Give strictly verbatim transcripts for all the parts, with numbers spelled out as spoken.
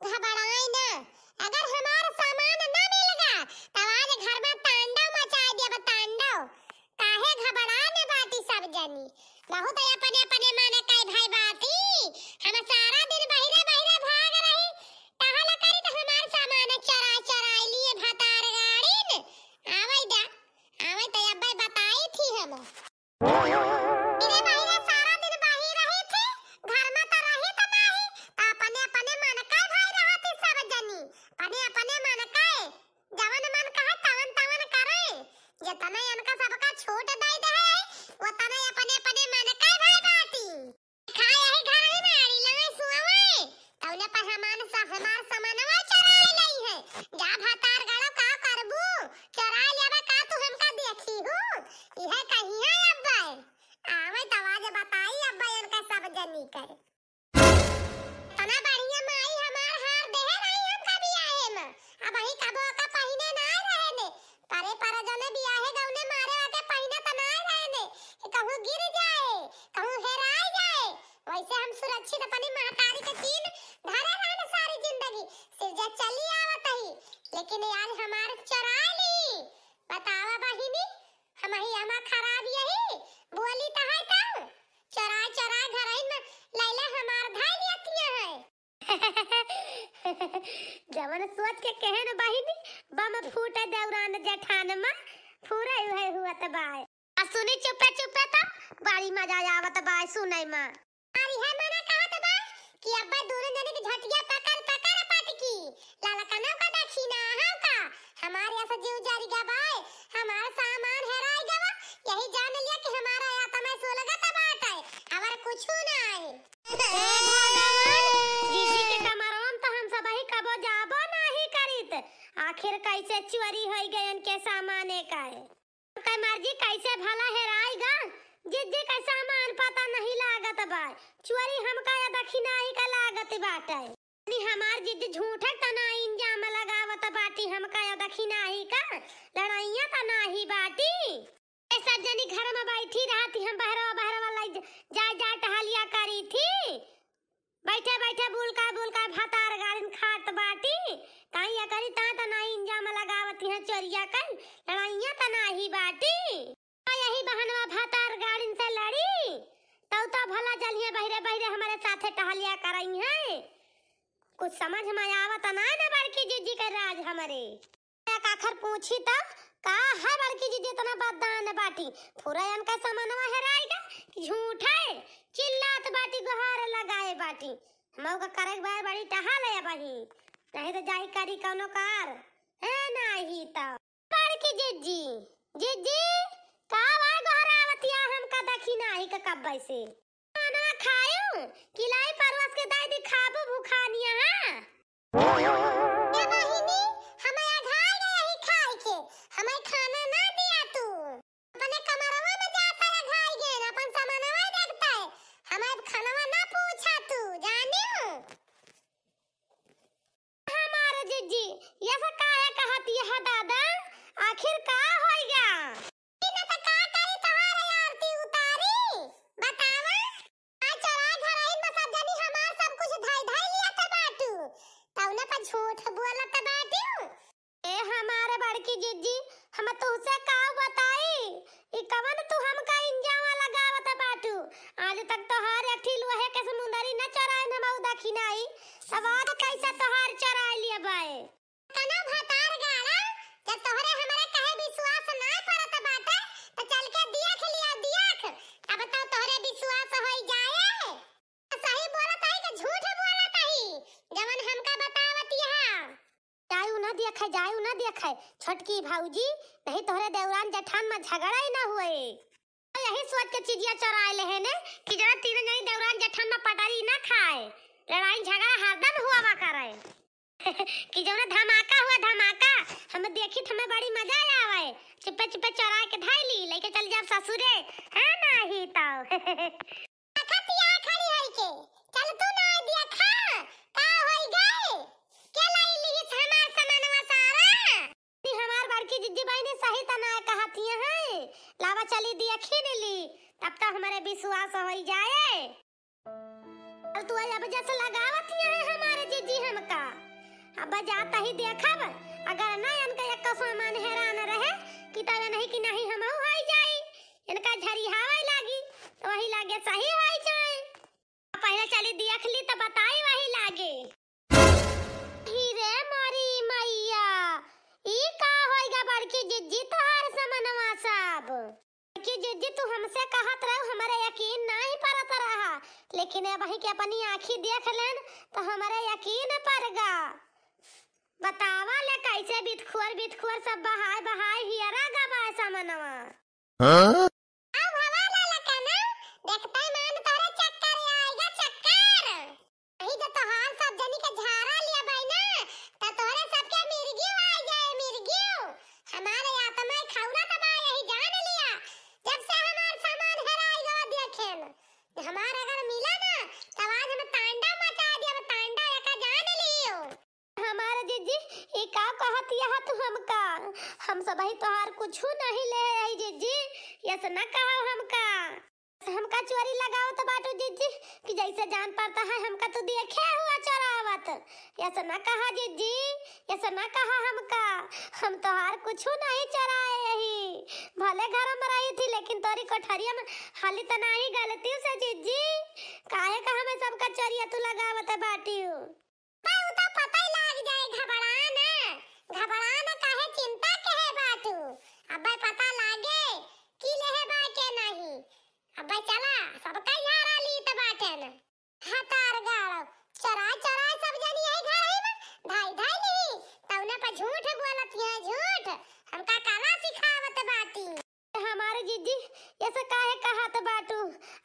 घबराई ना, अगर हमार सामान ना मिल गा, तब आज घर में तांडव मचाई देब, तांडव। काहे घबराए में बाटी सब जनी? बहुत अपने अपने मन कई भाई बाटी। हम सारा दिन बहिरे बहिरे भाग रही, टहल करी त हमार सामान चरा चरा लिए भतार गाड़िन। आवे दा, आवे त अब्बे बताई थी हम। इरे बहिरे सारा दिन बही रही थी, घर में त रही त नाही, त अपने अपने मन का भाई रहती सब जनी, अपने अपने मन का, जवन मन कहे तवन तवन करे, जतने इनका सबका छूट दई दे है, वतने अपने अपने मन का भाई बाटी। खा यही घर ही में आड़ी लगे सुअवे, तौने पर हमान सा-, हमार सामानवा चराए लई है। जा भतार गाड़ो का करबू, चराए लेबे का तू हमका देखी हूँ, इहे कहिया अब्बे। आवे त आवाज बताई अब्बे इनका सब जनी के। तना बढ़िया माई हमार हार देहे रही हमका बियाहे में, अबही कबो का पहिने ना रहे ने, परे परे जने बियाहे गौने मारे आके पहिने त ना रहे ने, कि कहूँ गिर जाए, कहूँ हेराए जाए, वैसे हम सुरक्षित अपनी महतारी के चीन धरे रहन सारी जिंदगी, सिरजा चली आवत ही, लेकिन आज हमार चोराए ली। बतावा बहिनी, हम ही हमार खराब यही बोली त है त चोराए चोराए घरइन में लैला हमार धाई लियतिया है। जवन सोच के कहे न बहिनी, बम फूटे दौरान जेठान में, पूरा उहे हुआ त बाय। आ सुनी चुप्पे चुप्पे त बड़ी मजा आवत बाय सुनई में। अरे है मना कहत बा कि अब्बा दोनों जने के झटिया पकड़ पकड़ पटकी। लाला कनव का दखिना हव का? हमार ऐसा जीव जरि गा बाय, हमार सामान हेराई गवा, यही जान लिया कि हमारा आत्मा सुलगत बाटे, और कुछ ना है। हे भगवान, जीजी के कमरवा में त हम सबही कबो जाबो नाही करीत। आखिर कैसे चोरी होई गयन के सामाने का है? के मर्जी कैसे भला हेराई गा? जीजी के सामान पता नहीं लागत बा। चोरी हमका या दखिनाही का लागत बाटे। नी हमार जीजी झूठक तना इंजाम लगावत बाटी हमका या दखिनाही का। लड़ाइया तना ही बाटी। ए सब जनी घर में बैठी रहती, हम बहरवा बहरवा लाई ज-, जाए जाए टहलिया करी थी। बैठे बैठे बुलका बुलका भतार गाड़िन खात बाटी। ताई एकरी ता तना इंजाम लगावती हैं चोरिया कन, लड़ाइया तना ही बाटी। आ यही बहनवा भतार गाड़िन से लड़ी, तौ तो भला जलिए बहिरे बहिरे हमारे साथे टहलिया करई हैं। कुछ समझ में आवत ना न बड़की जीजी के राज हमरे। एक आखर पूछी त का है बड़की जीजी इतना बददान बाटी? पूरा इनका सामानवा हेराई गा कि झूठ है? चिल्लात बाटी, गोहार लगाए बाटी। हमहू का करे के बा बड़ी टहल है अबही, नहीं त जाई करी कौनो कार। है नाही त। बड़की जीजी, जीजी, का बा गोहरावतिया हमका दखिनाही का कब्बे से? खाना खायू कि लाई परोस के दाई दी खाबू भूखानिया, हाँ? ए बहिनी, हमें अघाई गए ही खाए के, हमें खाना ना दिया तू। अपने कमरवा में जाता अघाई गए, अपन सामानवा देखता है, हमें खानवा ना पूछा तू, जानियो? हमार जीजी, ये सब काहे कहत यह दादा? आखिर का होइगा? ई न त का करी तोहार आरती उतारी? बतावा। आ चोरा घरइन में सब जनी हमार सब कुछ धाई धाई लियत बाटू। तौने पर झूठ बोलत बाटू। ए हमार बड़की जीजी, हम तुहसे का बताई? ई कवन तू हमका इंजाम लगावत बाटू? आज तक तोहार एक ठी लोहे के समुंदरी न चोराइन हमऊ दखिनाही, तब आज कैसे तोहार चोराइ लिया बाए? कना भतार गाड़ा, जब तोहरे हमरे कहे विश्वास ना परत बाटे, त चल के दियख लिया दियख, तब तो तोहरे विश्वास होई जाए। सही बोलत हई कि झूठ बोलत हई, जवन हमका बतावत यहा। जायू ना देखे, जायू ना देखे, छोटकी भौजी, नहीं तोहरे देवरान जेठान में झगड़ा ही ना हुए। यही सोच के चीजिया चोराए लेहे ने कि जरा तीन जनी देवरान जेठान में पटरी ना खाए, लड़ाई झगड़ा हरदम हुआ करे। कि जौन धमाका हुआ धमाका, हम देखी त हमें बड़ी मजा आवे। चुप्पे चुप्पे चोराए के धाई ली, लेके चल जाब ससुरे। हाँ नाही तो। अखतिया खड़ी होई के, चल तू ना देखा, का होई गए? के लाई लिहिस हमार सामानवा सारा? ई हमार बड़की जिज्जी बहिनी सही त ना कहतिया है। लावा चली देखी न ली, तब तो हमारे विश्वास होई जाए। चल तू अब जस लगावत है हमारे जिज्जी हमका। बजात ही देखब, अगर ना इनका एक्को सामान हेरान रहे कि तब नहीं कि नहीं हमहू होई जाई, इनका झरिहावे लागी, तो वही लागे सही होई जाए। पहिले चली देख ली तो बताई वही लागे। ही रे मोरी मैया, ई का होइगा बड़की जिज्जी तोहार समनवा सब? बड़की जिज्जी तू हमसे कहत रहो, हमरे यकीन नहीं परत रहा, लेकिन अब वही के अपनी आँखी देख लेन तो हमरे यकीन परगा। बतावा ले कैसे बितखुअर बितखुअर सब बहाय बहाय हियरा गवाए समनवा। हाँ? अब हवा ला लकाना, देखते मान तोहरे चक्कर आएगा चक्कर। यही जो तोहार सब जनी के झारा लिया बाई ना, त तोहरे सबके मिर्गियो आ जाए मिर्गियो। हमारे आत्मा खौरा तबा यही जान लिया। जब से हमार सामान हेराई गवा देखेन, हमार अगर मिला ना, तब आज हम तांडव मचा दिया, तांडव एका जान लियो। हमार जिज्जी, ई का कहत यह तू हमका? हम सबही तोहार कुछू नहीं ले आई जिज्जी, यस न कहा हमका। हमका चोरी लगावत बाटू जिज्जी, कि जैसे जान पड़ता है हमका तू देखे हुआ चोरावत। यस न कहा जिज्जी, यस न कहा हमका, हम तोहार कुछू नहीं चोराए यही। भले घर में रही थी, लेकिन तोरी कोठरिया में हाली त नहीं गलती से जिज्जी, काहे का हमें सबका चोरिया तू लगावत बाटियो? अबे उ तो पता ही लाग जाए, घबरा ना, घबरा ना, काहे चिंता के है बाटू? अबे पता लागे कि लेहे बा के नहीं। अबे चला, सबका यारा लीत बाटेन। हतार गाड़ो, चोराए चोराए सब जनी यही घर ही में धाई धाई ली, तौने पर झूठ बोलत है, झूठ। हमका कला सिखावत बाटी। हमारे जिज्जी, ऐसा काहे कहत बाटू?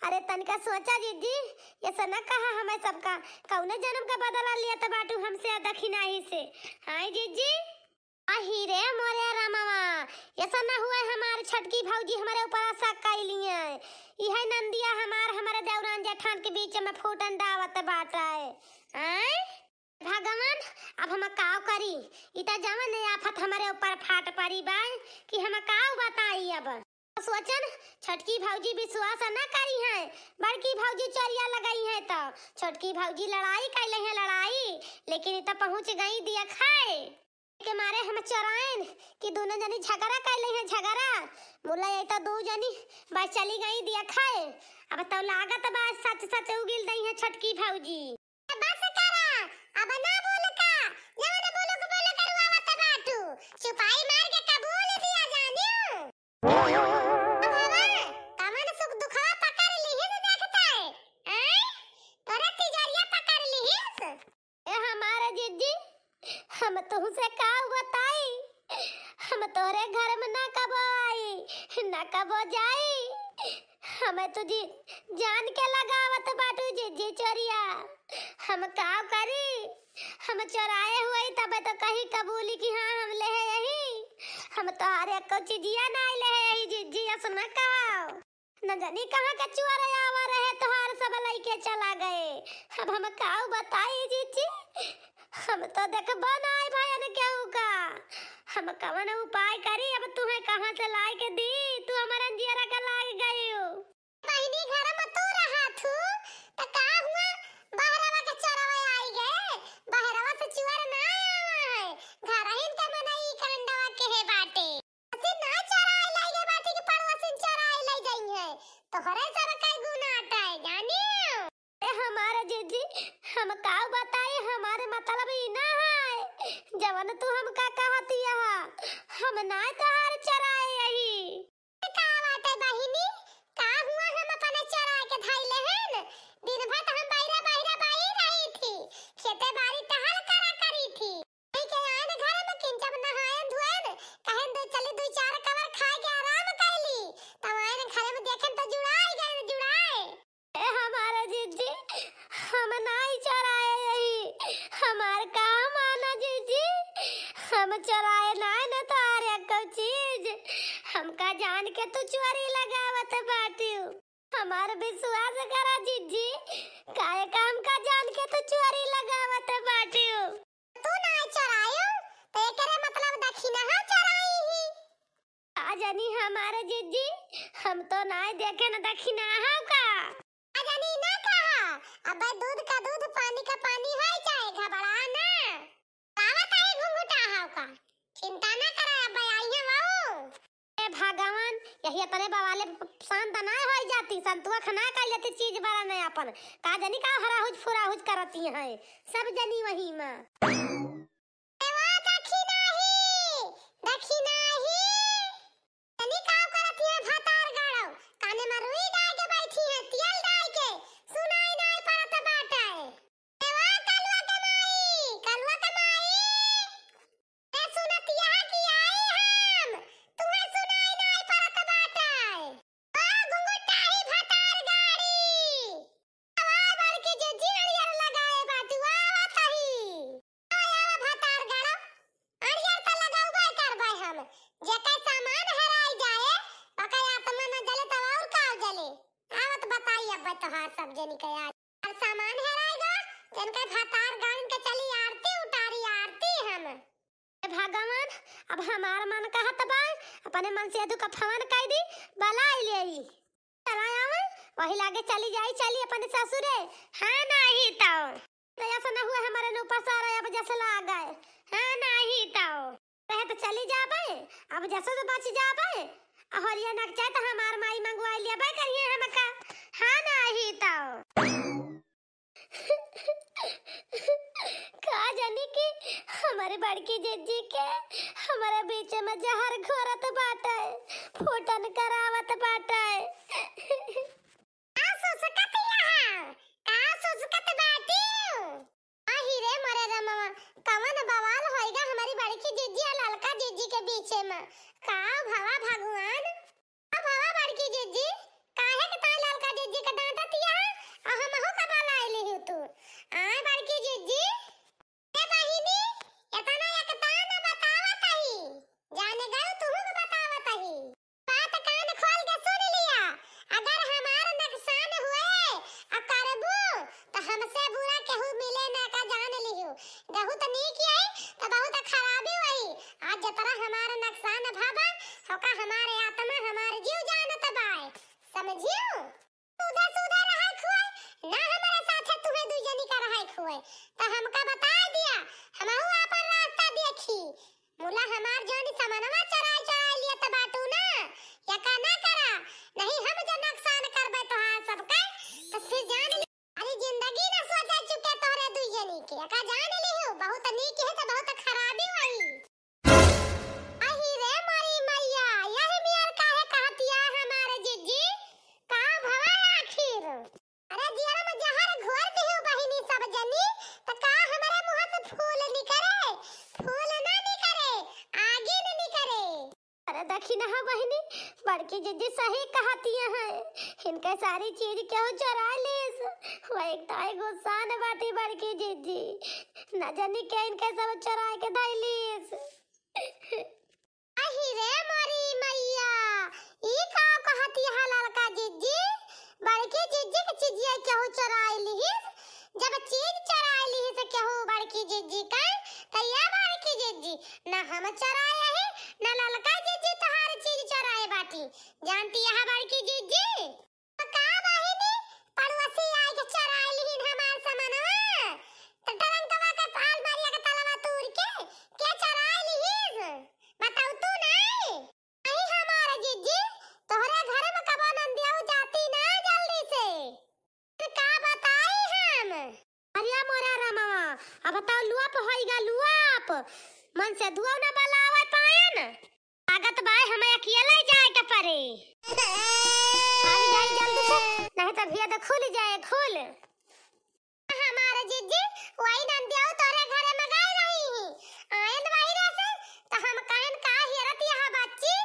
अरे तनिका सोचा जिज्जी, ऐसा न कहा हमें सबका, कौने जन्म का बदला लियत बाटू हमसे आ दखिनाही से। हाँ जिज्जी? आही रे मोरे रामवा, ऐसा न हुए हमार छोटकी भौजी हमरे ऊपर शक कैली है। इहे नंदिया हमार हमरे देवरान जेठान के बीच में फूटन डावत बाटे। आय? भगवान, अब हम काव करी? ई त जवन आफत हमरे ऊपर फाट पड़ी बा कि हम काव बताई अब। सोचन, छोटकी भौजी विश्वास न करी है, बड़की भौजी चोरिया लगाई है, तो छोटकी भौजी लड़ाई कैले है लड़ाई, लेकिन ई त पहुँच गई दिया खाए के मारे हम चोराइन कि दोनों जनी झगड़ा कैले है झगड़ा। मुला ये तो दो जनी बस चली गई दिया खाए। अब तो लागत बा सच सच उगिल दई है छोटकी भौजी। बस करा, अब ना बोल का, जवन बोलो को बोलो करुआवत बाटू, चुपाई मार के कबूल दिया जानियो। अब हवा, कवन सुख दुखवा पकड़ लिहिस देखता है, आय? तोरे तिजोरिया पकड़ लिहिस। ए हमारे जिज्जी, हम तुहसे का बताई, हम तोरे घर में ना कबो आई, ना कबो जाई। हमें तुझी जान के लगावत बाटू जिज्जी चोरिया, हम का करी? हम चोराए हुए तब तो कहीं कबूली कि हाँ हम ले है यही, हम तोहारे एको चिजिया ना ले है यही जिज्जी, अस न कहो। न जानी कहाँ का चोर आवा रहे, तोहार सब लइके चला गए। अब हम काऊ बताई जिज्जी, हम तो देखबो ना आए भाई ने केहू का। हम कवन उपाय करी, अब तुम्हें कहाँ से लाए के दी, तू हमारे अंजियरा का लाग गई हो। बहिनी, घर में तू रहा थू, त का हुआ? बहरवा के चोरवा आई गए, बहरवा से चोर ना आवा है, घर ही के मनई कांडवा के है बाटे। असी ना चोराए लागे बाटी के पड़ोसिन चोराए ले जाई है। तोहरे सब कई गुना अटाए, जानियो। ए हमारे जिज्जी, हम का बताई, हमारे मतलब ई ना है, जवन तू हमका कहत यहा, हम ना तोहार चोराए यही। का बाटे बहिनी, का हुआ हम अपने चोराए के धइले हन? दिन भर त हम बहिरे बहिरे बही रही थी, खेते बारी टहल करा करी थी। के आन घर में किंचब नहायन धोएन, कहन दो चली दुई चार कवर खाए के आराम कैली। तब आन घर में देखेन तो जुड़ाई गए, जुड़ाए। ए हमारे जिज्जी, हम नाई चोराए यही, हमार का माना जिज्जी, हम चोराए नाई न तोहार एको चीज, हमका जान के तू चोरी लगावत बाटियो। हमार विश्वास करा जिज्जी, काहे का हमका जान के तू चोरी लगावत बाटियो। तू ना चोरायो, तो एकरे मतलब दक्षिणा चोराई ही। का जानी हमारे जिज्जी, हम तो ना देखे न दक्षिणा का। का जानी ना कहा, अबे दूध का दूध, पानी का पानी है, चाहे घबरा ना। लावा यही अपने बवाले शांत ना होइ जाती, संतुआ खना कर लेती चीज बड़ा नहीं अपन। का जनी का हराहुज फुराहुज करती हैं सब जनी वही मा। ए वो दखिनाही, दखिनाही। तनी का करत हिया भतार गाड़ो? काने में रुई डाल के बैठी है, तेल डाल के। सुनाई नाई पड़त बाटे। ए वो कलुआ के माई, कलुआ के माई। ए सुनतिया कि आई हम? तुहे सुनाई नाई पड़त बाटे। ओ घुंघटाही भतार गाड़ी। आवा बड़की जिज्जी नरियर लगाए बाटू, आवा तही। आवा, आवा भतार गाड़ो। अड़ियर त लगौबे करबै हम। जेकर सामान हेराई जाए, ओकर आत्मा न जले तब और का जले? आवत बताई अब तोहार सब जनी के आज। और सामान हेराई गो, जिनके भतार गाड़न के चली आरती उतारी आरती हम। हे भगवान, अब हमार मन कहत बा, अपने मन से अदू का फोन कई दी, बलाई लेई। चला आवे, वही लागे चली जाई, चली अपने ससुरे। हाँ, नाही तो। तो ऐसा न हुआ हमारे न ऊपर सारा अब जस लागे। हाँ, नाही तो। रहे तो चली जाबे, अब जसो तो बच जाबे। और ये नक चाहे तो हमार माई मंगवाई लेबे करिए हमका। हाँ, नाही तो। का जानी कि हमारे बड़की जिज्जी के हमारे बीच में जहर घोरत बाटे, फूटन करावत बाटे। का सुसकत यहाँ? का सुसकत बाटी? आही रे मोरे रमवा, कवन बवाल होइगा हमारी बड़की जिज्जी और ललका जिज्जी के बीचे में? का भवा भगवान? का भवा बड़की जिज्जी? काहे के ताई ललका जिज्जी के डांटत हिया? आ हमहू का बलाई लिहू तू। आय बड़की जिज्जी, ए बहिनी, एतना एकता न बतावत ही। जाने गयो तुहू के बतावत ही। बात कान खोल के सुन लिया, अगर हमार नुकसान हुए आ करबू, त हमसे बुरा केहू मिले ना का जान लिहू। बहुत नीक है, त बहुत खराबी हुई। आज जतरा हमार नुकसान भबा, होका हमार आत्मा, हमार जीव जानत बाय। समझियो? सुधा सुधा रहा खुए, ना हमारे साथे तुहे दुई जनी का रहा खुए। त हमका बता दिया, हमहू आपन रास्ता देखी। मुला हमार जौन समनवा चराई चराई लियत बाटू ना, यका ना करा, नहीं हम जो नुकसान करबे तोहार सबके, तो फिर जान ली। अरे जिंदगी ना सोचे चुके तोहरे दुई जनी के, यका जान लिहू, बहुत नीक है तो बहुत खराबी होई। अही रे मोरी मैया, यही मियर काहे कहतिया हमार जिज्जी, का भवा आखिर? अरे जियर में जहर घोर दिहू बहिनी सब जनी, त का हमरे मुँह से फूल निकरे? फूल ना निकरे, आगी न निकरे। अरे देखी ना हो बहिनी, बड़की जिज्जी सही कहतिया हैं। इनके सारी चीज केहू चोरा लीस। वही ताई गुस्सा न बाटी बड़की जिज्जी। न जानी के इनके सब चोरा के धई लीस। अही रे मोरी मैया, ई का कहतिया ललका जिज्जी? बड़की जिज्जी के चिजिया केहू चोराई लिहिस? जब चीज चोराई लिहिस केहू बड़की जिज्जी का, त या बड़की जिज्जी, ना हम चोराए हई, ना ललका जिज्जी तोहार चीज चोराए बाटी। जानती यह बड़की जिज्जी? का बहिनी, पड़ोसी आइ के चोराइ लिहिन हमार समनवा। त टरंकवा के पाल मारिया के तलवा तूर के, के चोराइ लिहिन? बताउ तू नाइ? नाइ हमार जिज्जी, तोहरे घर में कबो नंदियउ जाती ना जल्दी से। फिर का बताई हम? अरे मोरे रमवा, अब तो लुआप होइगा लुआप। मन से धुआं ना बलावे पायन। लागत बाय हमें अकेले जाए के पड़े। अरे जाई जल्दी से, नहीं तो भेद खुल जाए, खुल। हमार जिज्जी, वही नंदियउ तोरे घरे में गई रही ही। आयन वही रहे से, तो हम कहन का हेरत यहाँ बच्ची?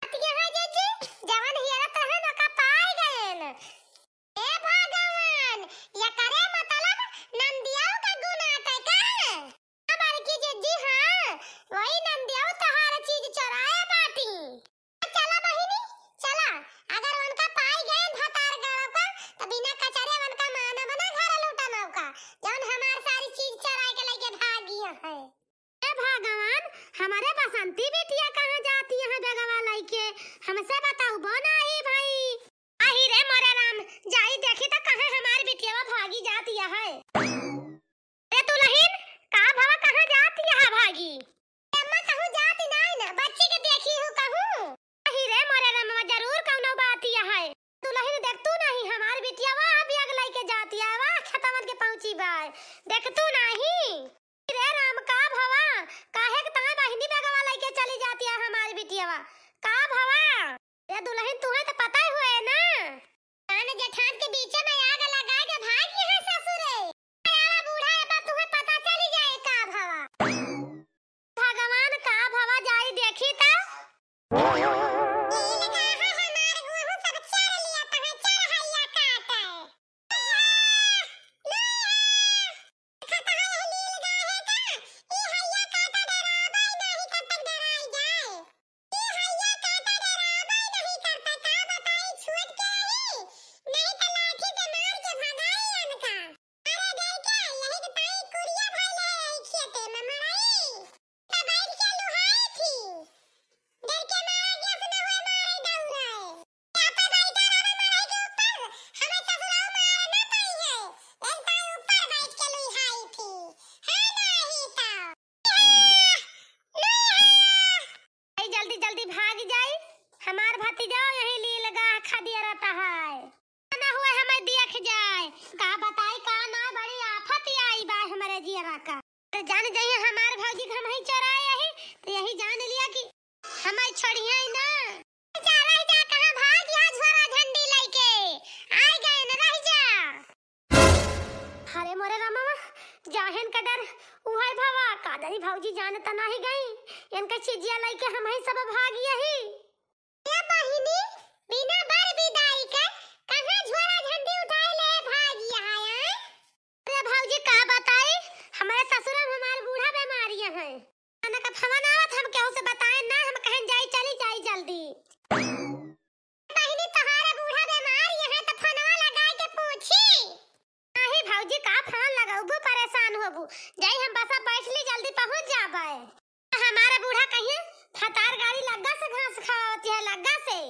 अत यहाँ जिज्जी, जवन हेरत रहन ओका पाई गयन। हे भगवान, एकरे मतलब नंदियउ का गुण आटे का? हाँ, बड़की जिज्जी, हाँ, वही नंदियउ तोहार चीज चोराए बाटी। चला बहिनी, चला, अगर उनका पाई गए भतार गाँव का, तो बिना कचरे उनका मानब ना घर लौटनउ का, जौन हमार सारी चीज चोराए के लेके भागी है। हे भगवान, हमारे बसंती बिटिया कहाँ जाती है बेगवा लइके? हमसे बताउबो नाहीं भाई। आही रे मोरे राम, जाई देखी त कहे हमार बिटिया भागी जाती है। अरे दुलहिन, का भवा कहाँ जाती है भागी? अम्मा कहूँ जाती नाहीं ना, बच्ची के देखी हूँ कहूँ। आही रे मोरे हमार भौजी के हमही चोराए यही, तो यही जान लिया कि हमही छोड़िया ही ना। जा रही जा, कहाँ भाग यहाँ झोरा झंडी लइके? आइ गए न, रही जा। अरे मोरे रामवा, जाहेन का डर उहइ भवा, का जानी भौजी जान त नाही गई, इनका चिजिया लइके हमही सब भाग यही। ए बहिनी, बिना बर बिदाई के कहाँ झोरा झंडी उठाए ले भाग यहाँ आए? अरे भौजी का बताई, हमरे ससुरा में हमार बूढ़ा बीमारी है। खाना का फोन आवत, हम केहू से बताए ना, हम कहेन जाई, चली जाई जल्दी। बहिनी, तोहारे बूढ़ा बीमार यहाँ त फोनवा लगाए के पूछी। नाही भौजी, का फोन लगौबू, परेशान होबू। जाई हम बसा बैठ ली, जल्दी पहुँच जाबे। हमारे बूढ़ा कहिए फतार गाड़ी लग्गा से घास खावत है, लग्गा से।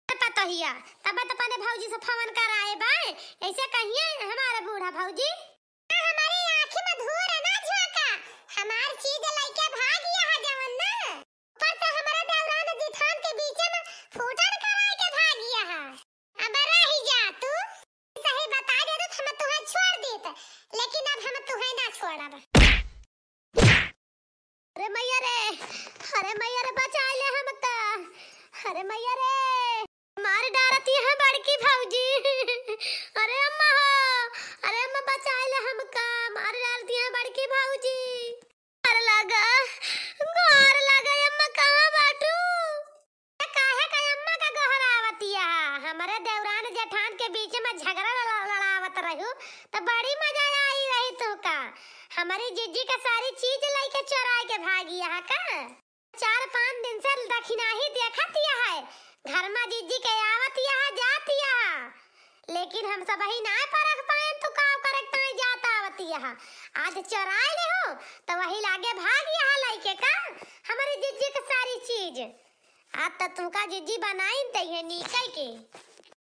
पतोहिया, तब त अपने भौजी से फोन कराए बाए, ऐसे कहिए हमारे बूढ़ा भौजी। हमारी आँखी में धूर ना झाँका, हमार चीज लइके भाग यहाँ जवन ना। ऊपर से हमारा दौरान जिठान के बीचे में फूटन कराए के भाग यहाँ। अब रही जा तू, सही बता दे तो हम तुहे छोड़ देत, लेकिन अब हम तुहे ना छोड़ब। अरे मैया रे, अरे मैया रे, बचाइ ले हमका। अरे मैया रे, मार डारती है बड़की भौजी। अरे अम्मा हो, अरे अम्मा बचाइ ले हमका, मार डारती है बड़की भौजी। गोहर लगा, गोहर लगा, अम्मा कहाँ बाटू? त काहे का अम्मा का गोहरावतिया? हमरे देवरान जेठान के बीच में झगड़ा लड़ा-, लड़ावत रहू, त बड़ी मजा आई रही तू का। हमारी जिज्जी का सारी चीज लइके चोराए के भागी यहाँ का। चार पाँच दिन से दखिनाही देखतिया है, घर में जिज्जी के आवतिया है, जातिया है, लेकिन हम सबही नाय परख पाएन तू का करे ताई जात आवतिया है। आज चोराए ले हो, त वही लागे भाग यहाँ लइके का, हमारी जिज्जी के सारी चीज। आज त तुमका जिज्जी बनाइन तइहे नीके के।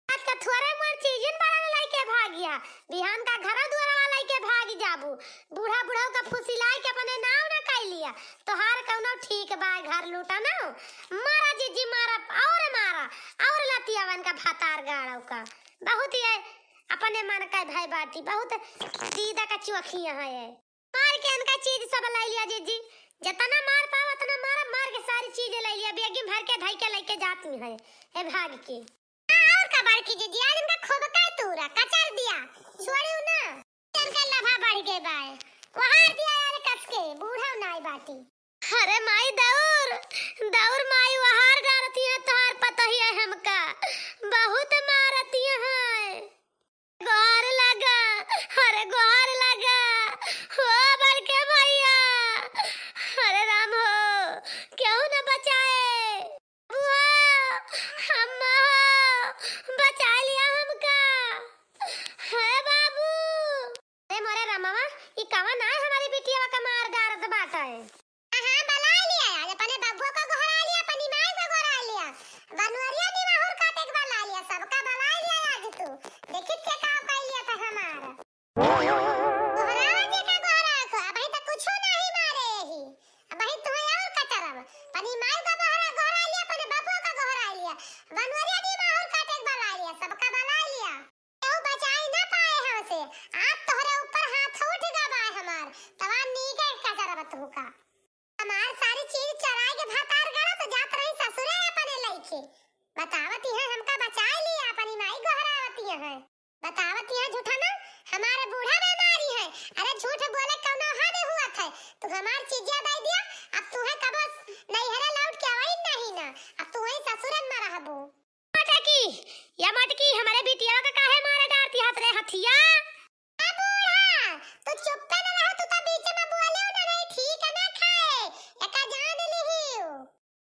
आज का थोरे मोर चीजिन बड़न लइके भागिया, बिहान का घरा दुआरवा लइके भागी जाबू। बूढ़ा बुढ़ऊ का फुसिलाई के अपने नाव न कइ लिया। तोहार कउनो ठीक बा घर लूटा ना। मारा जिज्जी मारा, और मारा, और लतियावन का भतार गाड़व का। बहुत ये अपने मन का भय बाटी, बहुत दीदा का चुअखिया है ये। मार के इनका चीज सब लइ लिया जिज्जी, जितना मार पाव उतना मारा, मार के सारी चीज लइ लिया, बेगी भर के धइ के लइके जाती है, ए भाग के। और का बड़की जिज्जी, आज इनका खूब का तूरा, कचर दिया, छोड़ियो ना। इनका लभा बढ़ गए बाय, वहार दिया यार कस के, बूढ़ा नाई बाटी। अरे माई दौर, दौर माई वहार डारती है तोहार पतोहिया हमका, बहुत मारती है। गोहर लगा, अरे गोहर लगा, हो बड़के भैया, अरे राम हो, केहू न बचाए। बुआ, अम्मा हो, बचा लिया हमका, हे बाबू। अरे मोरे रामवा, ई कवन आए हमारी बिटिया का मार डारत बाटे? हाँ, हाँ, बुला लिया, आज अपने बबुआ को गोहरा लिया, अपनी माई को गोहरा लिया, बनवरिया निमाहुर काटे के बुला लिया, सबका बुला लिया आज तू। देखित के का कर लिया था हमार। गोहरा जे का गोहरा को, अबही तक कुछो नहीं मारे ही। अबही तू और का करब? अपनी माई को गोहरा, गोहरा लिया, अपने बबुआ को गोहरा लिया, बनवरिया निमाहुर काटे के बुला लिया, सबका बुला लिया। केहू बचाई ना पाए हमसे। आज तोहरे ऊपर हाथ उठ गवा हमार, तवा नीके कचरब तुहका। हमार सारी चीज चराई के भतार गड़ा तो जात रही ससुरे अपने लइके। बतावती है हमका बचाई लिया, अपनी माई गोहरावती है। बतावती है झूठा ना, हमारे बूढ़ा बीमारी है। अरे झूठ बोले कौनो हद हुआ था। तू हमार चीजिया दे दिया, अब तू है कबो नैहरे लौट के आवई नहीं ना, अब तू वही ससुरे में रहबू। मटकी, या मटकी, हमरे बिटिया का काहे मारे डारती हाथ रे हथिया? ए बूढ़ा, तू चुप्पे न रहो, तू तो बीच में बोले ना रही, ठीक है ना खाए, एका जान लिहियो।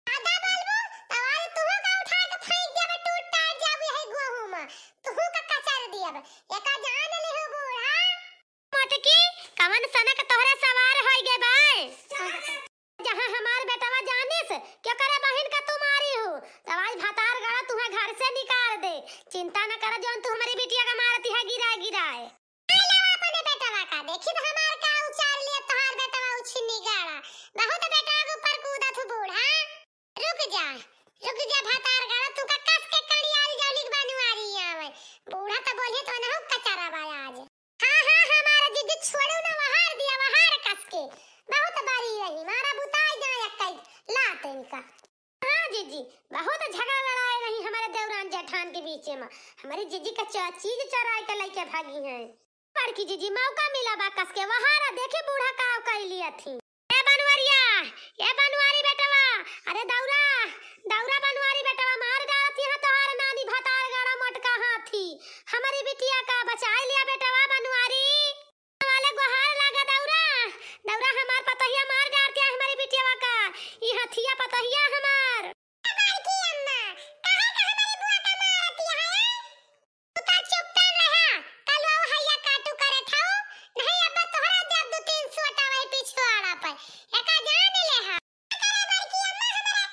ज्यादा बोलबू, तो आज तुहू का उठा के फेंक देबे, टूट टाट जाबू यही गोहूं में, तुहू का कचर दियब, एका जान लिहियो बूढ़ा। मोटकी, कवन सनक तोहरे सवार होई गे बाय? जहाँ हमार बेटवा जानिस, क्यों करे बहिन का तू मारी हूँ? तब आज भतार गड़ा तुहे घर से निकाल दे। चिंता न कर, जौन तू हमारी बिटिया का मारती है गिराए गिराए। ए लावा अपने बेटवा का, देखी तो हमार का उचार लिया तोहार बेटवा उछिन्नी गाड़ा। बहुत बेटवा के ऊपर कूदत हूँ बूढ़ा। रुक जा, रुक जा भतार गड़ा, तू का कस के कड़ियाल जाली के बनवारी आवे। बूढ़ा तो बोलिए तो ना कचरा बा आज। हाँ, हाँ, हमारा जिज्जी छोड़ो ना, वहार दिया, वहार कस के। बहुत बारी का। हाँ जीजी, बहुत झगड़ा लड़ाई रही हमरे देवरान जेठान के बीचे मा। हमरी जीजी का च-, चीज चोराइ के लइके भागी हैं। बड़की जीजी, मौका मिला बा कस के, वहारा देखी बूढ़ा का कइली अथी। ए बनवरिया, ए बनवारी बेटवा, अरे दौरा, दौरा बनवारी बेटवा, मार डारत यहाँ तोहार नानी भतार गाड़ा मोटका हाथी। हमरी बिटिया का बचाइ लिया बेटवा बनवारी। वाले गोहार लागा दौरा, दौरा हमार पतोहिया मार डारत है हमरी बिटिया का, ई हथिया पतोहिया हमार। बड़की अम्मा, काहे का हमरी बुआ का मारत है? तू तो चुपचाप रहा, कल वो हैया काटू करे ठाऊ, नहीं अब तोहरा देब दू तीन सोटा वही पिछवाड़ा पर, एका जान ले हा। करे बड़की अम्मा हमरे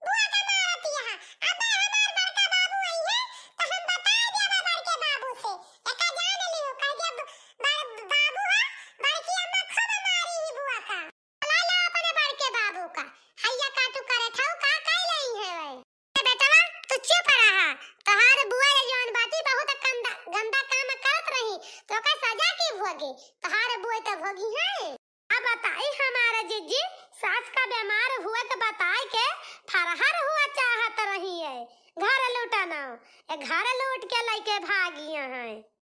बुआ का मारत है, अब हमार बड़का बाबू आई है, तो हम बताइ देबा बड़के बाबू से, एका जान लियो, कह दे ब-, बड़-, बाबू है, बड़की अम्मा खूब मारी ही बुआ का। बुलाइ ला अपने बड़के बाबू का, हैया काटू करे ठाऊ का कइ लई है वै। ए बेटवा, तू चुप रहा। तोहार बुआ ये जौन बाटी बहुत गंदा, गंदा काम करत रही, तो ओकर सजा की भोगी? तोहार बुआ तो भोगी है। अब बताई हमारे जीजी, सास का बीमार हुआ तो बताइ के फरहर हुआ चाहत रही है। घर लूटा ना, ए घर लूट के लइके भागी हैं।